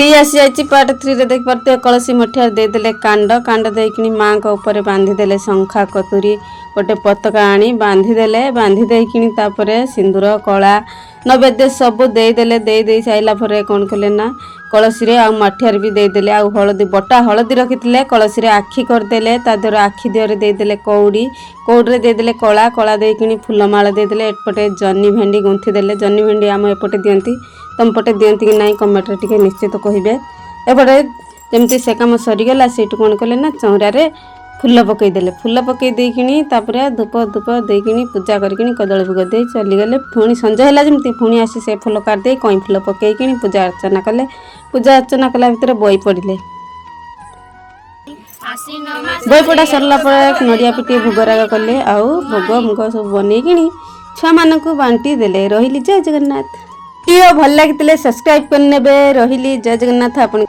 3 ଆସିଯାଇଛି। ପାର୍ଟ 3ରେ ଦେଖିପାରୁଥିବେ, କଳସୀ ମଠିଆରେ ଦେଇଦେଲେ କାଣ୍ଡ। କାଣ୍ଡ ଦେଇକିନି ମାଆଙ୍କ ଉପରେ ବାନ୍ଧିଦେଲେ ଶଙ୍ଖା କତୁରୀ, ଗୋଟେ ପତାକା ଆଣି ବାନ୍ଧିଦେଲେ। ବାନ୍ଧି ଦେଇକିନି ତାପରେ ସିନ୍ଦୁର, କଳା, ନୈବେଦ୍ୟ ସବୁ ଦେଇଦେଲେ। ଦେଇ ଦେଇ ସାରିଲା ପରେ କ'ଣ କଲେ ନା କଳସୀରେ ଆଉ ମାଠିଆରେ ବି ଦେଇଦେଲେ। ଆଉ ହଳଦୀ, ବଟା ହଳଦୀ ରଖିଥିଲେ, କଳସୀରେ ଆଖି କରିଦେଲେ। ତା ଦେହରେ ଆଖି ଦେହରେ ଦେଇଦେଲେ କଉଡ଼ି, କଉଡ଼ିରେ ଦେଇଦେଲେ କଳା। କଳା ଦେଇକିନି ଫୁଲମାଳ ଦେଇଦେଲେ। ଏପଟେ ଜହ୍ନି ଭେଣ୍ଡି ଗୁନ୍ଥି ଦେଲେ। ଜହ୍ନି ଭେଣ୍ଡି ଆମ ଏପଟେ ଦିଅନ୍ତି, ତମ ପଟେ ଦିଅନ୍ତି କି ନାହିଁ କମେଣ୍ଟରେ ଟିକେ ନିଶ୍ଚିତ କହିବେ। ଏପଟେ ଯେମିତି ସେ କାମ ସରିଗଲା, ସେଇଠୁ କ'ଣ କଲେ ନା ଚଉଁରାରେ ଫୁଲ ପକେଇଦେଲେ। ଫୁଲ ପକେଇ ଦେଇକିନି ତାପରେ ଧୂପ ଧୂପ ଦେଇକିନି ପୂଜା କରିକିନି କଦଳୀ ଭୋଗ ଦେଇ ଚାଲିଗଲେ। ପୁଣି ସଞ୍ଜ ହେଲା ଯେମିତି, ପୁଣି ଆସି ସେ ଫୁଲ କାଟି ଦେଇ କଇଁ ଫୁଲ ପକେଇକିନି ପୂଜା ଅର୍ଚ୍ଚନା କଲେ। ପୂଜା ଅର୍ଚ୍ଚନା କଲା ଭିତରେ ବହି ପଡ଼ିଲେ। ବହି ପଢ଼ା ସରିଲା ପରେ ନଡ଼ିଆ ପିଟି ଭୋଗରାଗ କଲେ ଆଉ ଭୋଗ ମୁଗ ସବୁ ବନେଇକିଣି ଛୁଆମାନଙ୍କୁ ବାଣ୍ଟି ଦେଲେ। ରହିଲି, ଜୟ ଜଗନ୍ନାଥ। ଭିଡ଼ିଓ ଭଲ ଲାଗିଥିଲେ ସବସ୍କ୍ରାଇବ୍ କରିନେବେ। ରହିଲି, ଜୟ ଜଗନ୍ନାଥ। ଆପଣ